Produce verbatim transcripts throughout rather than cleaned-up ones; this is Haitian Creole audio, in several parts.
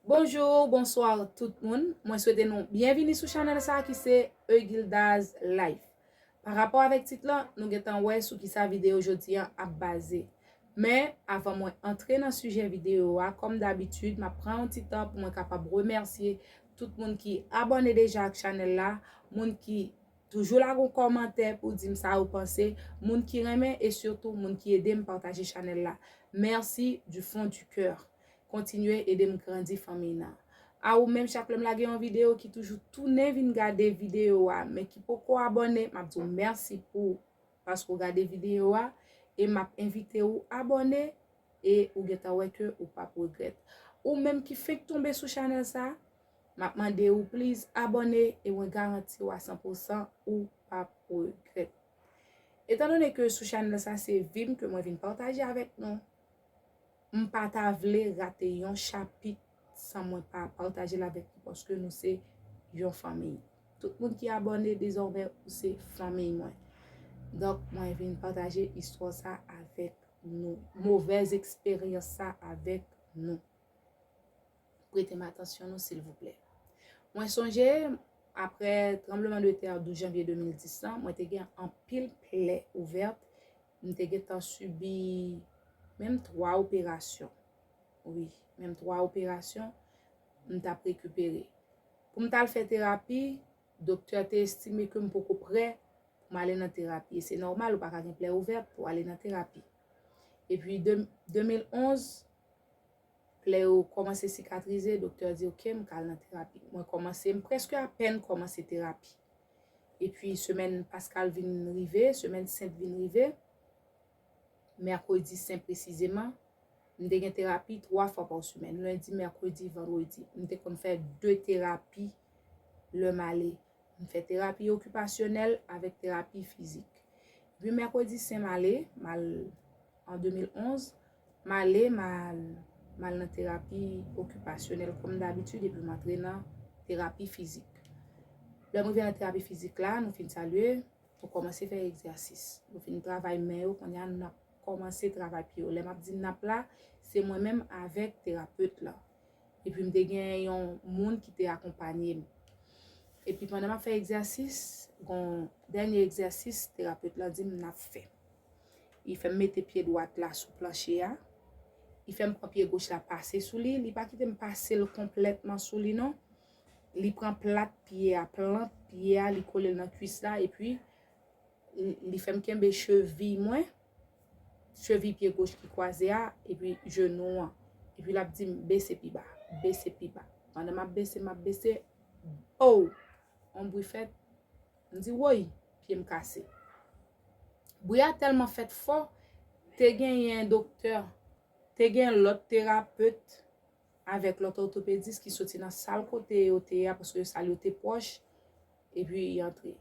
Bonjou, bonswa tout moun. Mwen swete nou byenvini sou chanèl sa ki se Eugilda's Life. Pa rapò avèk tit lan, nou gentan wè sou kisa videyo jodi an ap baze. Men, avan mwen antre nan sijè videyo a, kòm dabitid, m ap pran yon ti tan pou mwen kapab remèsye tout moun ki abòne deja ak chanèl la, moun ki toujou lage yon kòmantè pou di m sa yo panse, moun ki renmen e sitou moun ki ede m pataje chanèl la. Merci du fond du cœur. Kontinye ede m grandi fanmiy nan. A ou menm, chak lè m lage yon videyo ki toujou tounen vin gade videyo a, men ki poko abòne, m ap di w mèsi pou paske w gade videyo a, e m ap envite w abòne, e ou gentan wè ke ou p ap regrèt. Ou menm ki fenk tonbe sou chanèl sa, m ap mande ou please abòne, e mwen garanti w a san pou san ou p ap regrèt. Etandone ke sou chanèl sa se vi m ke mwen vin pataje avèk nou, m pa ta vle rate yon chapit san mwen pa pataje l avèk nou, paske nou se yon fanmiy. Tout moun ki abòne, dezòmè ou se fanmiy mwen. Donk, mwen vin pataje istwa sa avèk nou, movèz eksperyans sa avèk nou. Prete m atansyon nou, silvouplè. Mwen sonje, aprè tranbleman de tè douz janvye de mil dis lan, mwen te gen anpil plè ouvèt. M te gentan sibi menm twa operasyon. Wi, menm twa operasyon, m t ap rekipere. Pou m t al fè terapi, doktè te estime ke m poko prè pou m ale nan terapi. E se nòmal, ou pa ka gen plè ouvèt pou w ale nan terapi. Epi, de, de mil onz, plè yo kòmanse sikatrize, doktè di, "Ok, m ka al nan terapi." Mwen kòmanse, m prèske apèn kòmanse terapi. Epi, semèn Paskal vin rive, semèn Sent vin rive, mèkredi sen presizeman, m te gen terapi twa fwa pa semèn, lendi, mèkredi, vandredi. M te konn fè de terapi lè m ale. M fè terapi okipasyonèl avèk terapi fizik. Epi mèkredi sen m ale, m al, an de mil onz, m ale, m al, m al nan terapi okipasyonèl kòm dabitid, epi m antre nan terapi fizik. Lè m rive nan terapi fizik la, nou fin salye, nou kòmanse fè egzèsis. Nou fin travay men yo, kounye a n ap kòmanse travay pye yo. Lè m ap di n ap la, se mwen menm avèk terapet lan. Epi m te gen yon moun ki te akonpanye m. Epi pandan m ap fè egzèsis, gon dènye egzèsis terapet lan di m n ap fè. Li fè m mete pye dwat la sou planche a. Li fè m pran pye goch la pase sou li. Li pa kite m pase l konplètman sou li non. Li pran plat pye a, plant pye a, li kole l nan kwis la, epi li, li fè m kenbe cheviy mwen, cheviy pye goch ki kwaze a, epi jenou an. Epi l ap di m, "Bese pi ba, bese pi ba." Pandan m ap bese, m ap bese, oh! Yon bri fèt. M di, "Woy, pye m kase." Bri a tèlman fèt fò, te genyen doktè, te gen lòt terapet avèk lòt òtopedis ki soti nan sal kote yo te ye a, paske sal yo te pwòch, epi y antre.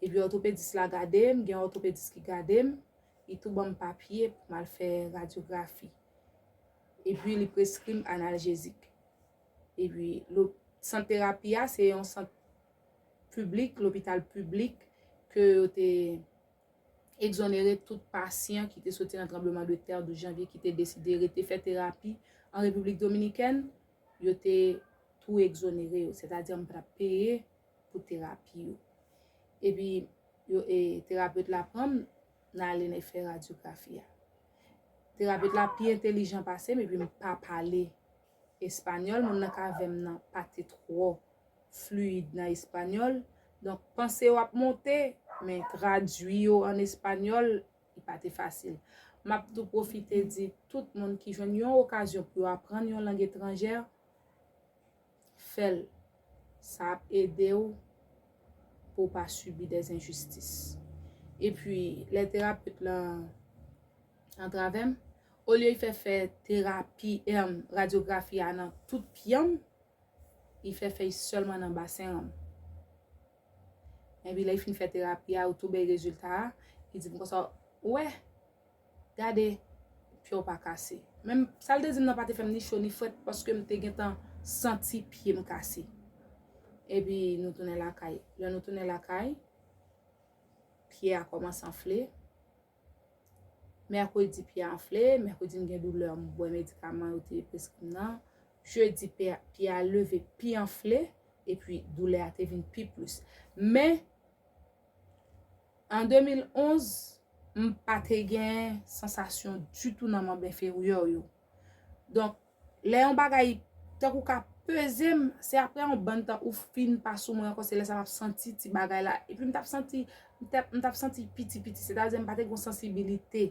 Epi òtopedis la gade m, gen òtopedis ki gade m, li tou ban m papye pou m al fè radyografi. Epi li preskri m analjezik. Epi lo-, sant terapi a, se yon sant piblik, lopital piblik, ke yo te egzonere tout pasyan ki te soti nan tranbleman de tè douz janvye ki te deside rete fè terapi an Repiblik Dominikèn, yo te tou egzonere yo, sètadi m pa t ap peye pou terapi yo. Epi yo, e, terapet la pran m, n ale nan fè radyografi a. Terapet la pi entelijan pase m, epi m pa pale espanyòl, moun nan k avè m nan pa te twò fliyid nan espanyòl. Donk, panse yo ap monte, men tradui yo an espanyòl, li pa te fasil. M ap tou pwofite di tout moun ki jwenn yon okazyon pou yo aprann yon lang etranjè, fè l. Sa ap ede w pou w pa sibi dèzenjistis. Epi, lè terapet lan antrave m, olye l fè fè terapi, em, radyografi a nan tout pye m, li fè fè l sèlman nan basen an. Epi lè l fin fè terapi a, ou tou bay rezilta a, li di m konsa, "Ou wè, gade, pye w pa kase." Men sa l te di m nan pa te fè m ni cho ni frèt, paske m te gentan santi pye m kase. Epi nou tounen lakay. Lè nou tounen lakay, pye a kòmanse anfle. Mèkredi, pye a anfle. Mèkredi, m gen doulè, m bwè medikaman yo te preskri m nan. Jedi, pye a leve pi anfle, epi doulè a te vin pi plis. Men, an de mil onz, m pa te gen sansasyon ditou nan manm enferyè yo. Donk, lè yon bagay tankou ka peze m, se apre yon bann tan ou fin pa sou mwen ankò, se lè sa m ap santi ti bagay la. Epi m t ap santi, m t ap, m t ap santi piti piti, sètadi m pa te gen sansibilite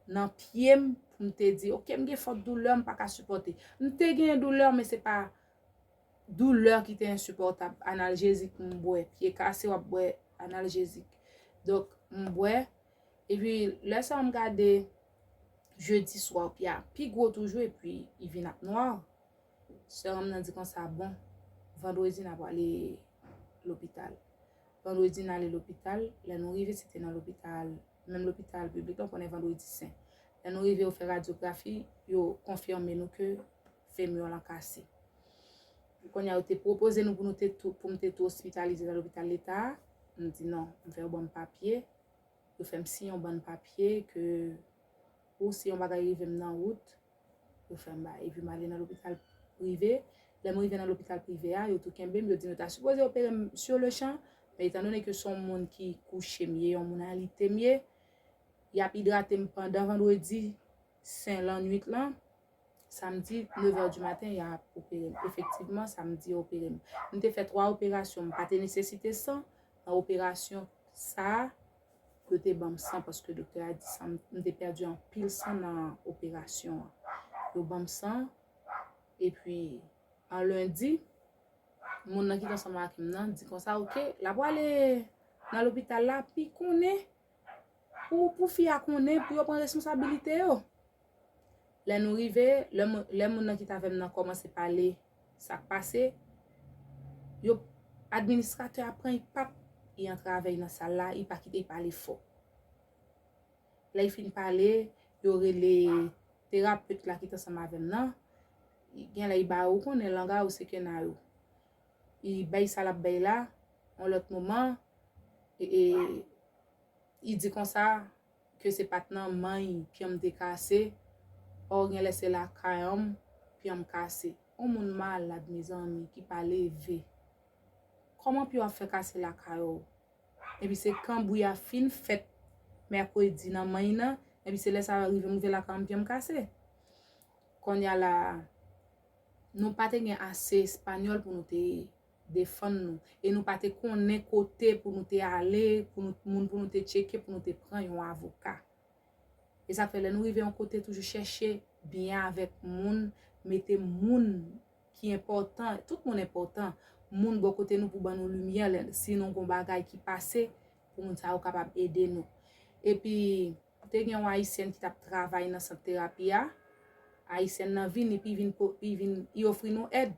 nan pye m pou m te di, oke, m gen fòt doulè, m pa ka sipòte. M te gen doulè, men se pa doulè ki te ensipòtab. Analjezik m bwè, pye kase w ap bwè analjezik. Donk, m bwè, epi lè sa a m gade jedi swa, pye a pi gwo toujou, epi li vin ap nwa. Sè m nan di konsa, bon, vandredi n a prale lopital. Vandredi n ale lopital, lè nou rive, se te nan lopital, menm lopital piblik la, ou konnen vandredi sen. Lè nou rive, yo fè radyografi, yo konfime nou ke femur lan kase. Kounye a, yo te pwopoze nou pou nou te tou, pou m te tou ospitalize nan lopital leta a. M di non, m fè yo ban m papye. Yo fè m siyen yon bann papye ke pou si yon bagay rive m nan wout, yo fè m bay. Epi m ale nan lopital prive. Lè m rive nan lopital prive a, yo tou kenbe m, yo di m yo ta sipoze opere m sur le champ, men etandone ke se yon moun ki kouche m ye, yon moun alite m ye, y ap idrate m pandan vandredi sen lannwit lan. Samdi, nèf è di maten, y ap opere m. Efektivman, samdi, yo opere m. M te fè twa operasyon, m pa te nesesite san. Nan operasyon sa a, yo te ban m san, paske doktè a di san, m te pèdi anpil san nan operasyon an. Yo ban m san, epi an lendi, moun nan ki t ansanm ak m nan di konsa, oke, l ap prale nan lopital la, pi konnen pou, pou fi a konnen, pou yo pran responsabilite yo. Lè nou rive, lè moun, lè moun nan ki t avè m nan kòmanse pale sa k pase, yo, administratè a pran, li p ap, li antre avè l nan sal la, li pa kite l pale fò. Lè l fin pale, yo rele terapet la ki t ansanm avè m nan. Genlè li ba yo, ou konnen, langa yo se kena yo. Li bay sa l ap bay la, yon lòt moman, e, e, li di konsa, ke se pa t nan manny pye m te kase, ò, genlè se lakay an m pye m kase. Yon moun malad, mezanmi, ki pa leve. Kòman pye w ap fè kase lakay ou? Epi se kanbri a fin fèt mèkredi nan manny nan, epi se lè sa a rive m rive lakay an m pye m kase. Kounye a la, nou pa te gen ase espanyòl pou nou te defann nou. E nou pa te konnen kote pou nou te ale, pou nou, moun pou nou te tcheke, pou nou te pran yon avoka. E sa k fè lè nou rive yon kote, toujou chèche byen avèk moun, mete moun ki enpòtan, tout moun enpòtan, moun bò kote nou pou ban nou limyè, lè, si nou gon bagay ki pase, pou moun sa yo kapab ede nou. Epi, te gen yon ayisyèn ki t ap travay nan sant terapi a, ayisyèn nan vini, epi vin, po- li vin, li ofri nou èd.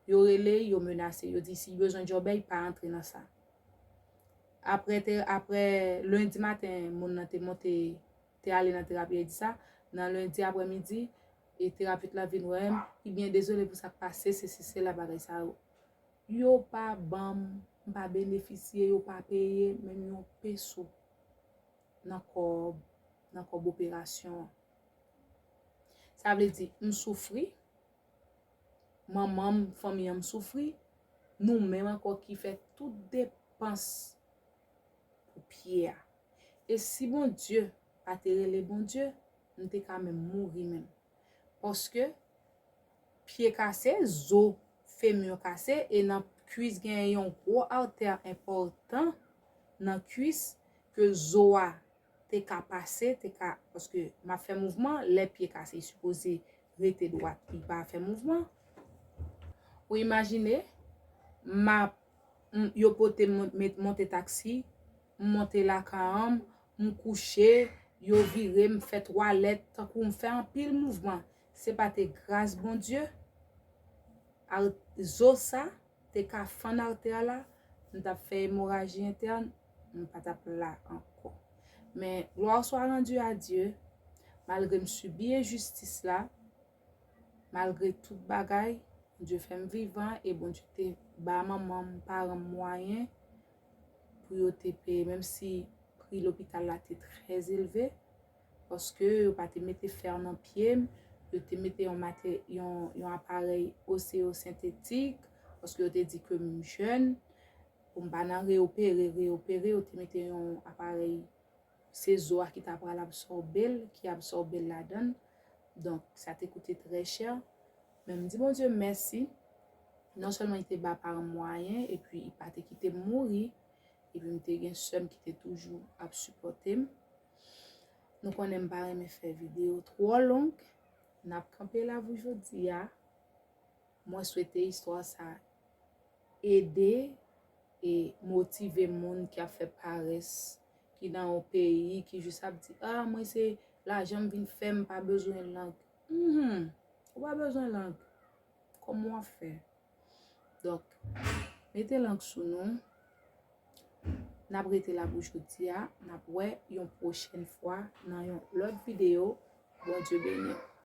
Yo rele, yo menase, yo di si bezwen djòbè, li pa antre nan sa. Apre, te, apre lendi maten, moun nan te monte, te ale nan terapi, li di sa. Nan lendi aprèmidi, e terapet la vin wè m, li byen dezole pou sa k pase, sesi, sela, bagay sa yo. Yo pa ban m, m pa benefisye, yo pa peye menm yon peso nan kòb, nan kòb operasyon an. Sa vle di, m soufri, manman m, fanmi an m soufri, nou menm ankò ki fè tout depans pou pye a. E si Bondye pa te rele Bondye, m te ka menm mouri menm. Paske pye kase, zo femur kase, e nan kuis gen yon gwo artè enpòtan nan kuis ke zo a te ka pase, te ka, paske m ap fè mouvman, lè pye kase, li sipoze rete dwat, li pa fè mouvman. Ou imajine, m ap, m, yo pote m, met, monte taksi, m monte lakay an m, m kouche, yo vire m, fè twalèt, tankou m fè anpil mouvman. Se pa te gras Bondye, ar-, zo sa te ka fann artè la, m t ap fè emoraji entèn, m pa t ap la ankò. Men, gloire soit rendue à Dieu, malgre m sibi enjistis la, malgre tout bagay, Bondye fè m vivan e Bondye te ba manman m, paran m mwayen pou yo te peye, menm si pri lopital la te trè elve, paske yo pa te mete fè nan pye m, Yo te mete yon, yon, yon aparèy oseyosentetik, paske yo te di ke m jèn, pou m pa nan reopere, reopere, yo te mete yon aparèy, se zo a ki ta pral absòbe l, ki absòbe l ladan l. Donk, sa te koute trè chè. Men m di Bondye mèsi. Non sèlman li te ba paran m mwayen, epi li pa te kite m mouri, epi m te gen sè m ki te toujou ap sipòte m. Nou konnen m pa renmen fè videyo twò long. N ap kanpe la pou jodi a. Mwen swete istwa sa ede e motive moun ki ap fè parès, ki nan yon peyi, ki jis ap di, ah, mwen se lajan m vin fè, m pa bezwen lang. Mhm. Ou pa bezwen lang. Kòman w ap fè? Donk, mete lang sou nou. N ap rete la pou jodi a. N ap wè yon pwochèn fwa nan yon lòt videyo. Bondye beni w.